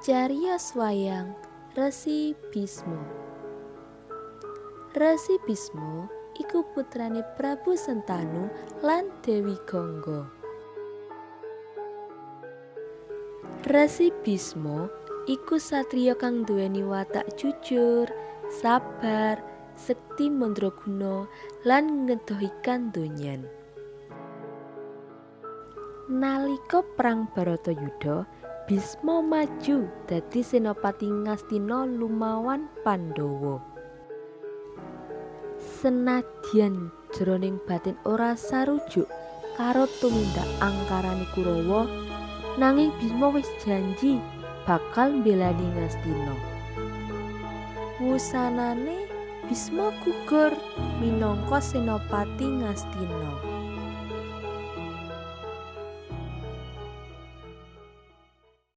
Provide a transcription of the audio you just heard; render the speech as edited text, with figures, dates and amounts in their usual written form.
Cariyos wayang Resi Bisma. Resi Bisma iku putrane Prabu Sentanu lan Dewi Gangga. Resi Bisma iku satriya kang nduweni watak jujur, sabar, sekti mandraguna lan ngedohi kandonyan. Nalika perang Baratayuda, Bisma maju dadi senopati Ngastina lumawan Pandhawa. Senadyan jroning batin ora sarujuk karo tumindak angkarane Kurawa, nanging Bisma wis janji bakal mbelani Ngastina. Wusanane Bisma gugur minangka senopati Ngastina.